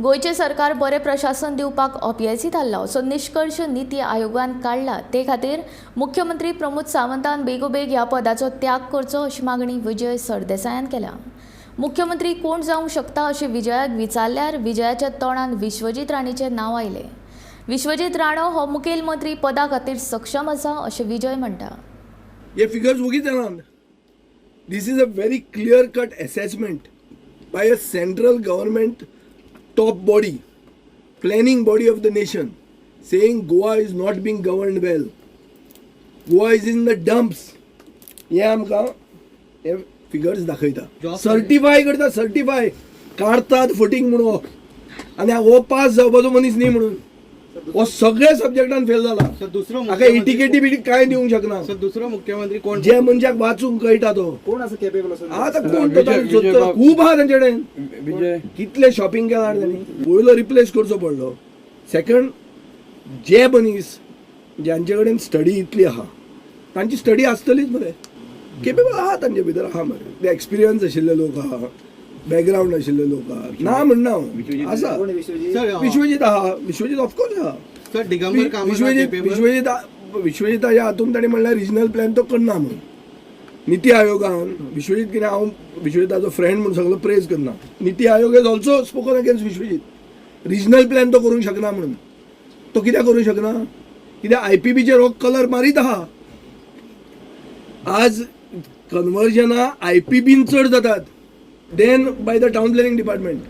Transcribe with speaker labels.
Speaker 1: गोंयचें सरकार बरें प्रशासन दिवपाक अपेसी थारलां असो निश्कर्श निती आयोगान काडला. ते खातीर मुख्यमंत्री प्रमोद सावंतान बेगोबेग ह्या पदाचो त्याग करचो अशी मागणी विजय सरदेसायान केल्या. मुख्यमंत्री कोण जावंक शकता अशें विजयाक विचारल्यार विजयाच्या तोंडान विश्वजीत राणेचें नांव आयलें. विश्वजीत राणो हो मुखेलमंत्री पदा खातीर सक्षम आसा अशें विजय म्हणटा.
Speaker 2: हे फिगर्स वगीच येनात. This is a very clear cut assessment by a central government top body, planning body of the nation, saying Goa is not being governed well. Goa is in the dumps. हे आमकां हे figures दाखयता. Certify करता, certify काडतात फटींग म्हणून हो. आनी हो पास जावपाचो मनीस न्ही म्हणून हो सगळ्या सब्जेक्टान फेल जाला.
Speaker 3: सर, दुसरो
Speaker 2: हाका
Speaker 3: मुख्यमंत्री
Speaker 2: एटीकेटी बिटी कांय दिवंक शकना.
Speaker 3: सर, दुसरो मुख्यमंत्री कोण?
Speaker 2: जे मनशाक वाचूंक कळटा तो.
Speaker 4: कोण असं केपेबल असं?
Speaker 2: आतां कोण तो ताणें सोदतलो? खूब आहा तांचे कडेन.
Speaker 5: विजय.
Speaker 2: कितले शॉपिंग केलां तांणी. पयलो रिप्लेस करचो पडलो. सेकंड, जे मनीस ज्यांचे कडेन स्टडी इतली आहा, तांची स्टडी आसतलीच मरे, केपेबल आहा, तांचे भितर आहा मरे. ते एक्सपिरियन्स आशिल्ले लोक आहा, बॅकग्रावंड आशिल्ले लोक आहा. ना म्हणना हांव, आसा.
Speaker 4: कोण, विश्वजीत?
Speaker 3: सर,
Speaker 2: विश्वजीत आहा, विश्वजीत ऑफकोर्स आहा.
Speaker 3: Sir, Digambar Kamat
Speaker 2: Vishwajit
Speaker 3: capable?
Speaker 2: विश्वजीत, विश्वजिताच्या हातून ताणें म्हणल्यार रिजनल प्लॅन तो करना म्हणून निती आयोगान. विश्वजीत कितें, हांव विश्वजिताचो फ्रेंड म्हणून सगळो प्रेज करना. NITI Aayog has also spoken against Vishwajit, regional plan तो करूंक शकना म्हणून. तो कित्याक करूंक शकना? कित्याक आयपीबीचेर हो कलर मारीत आहा. आज कन्वर्जनां आयपीबीन चड जातात than by the town planning department.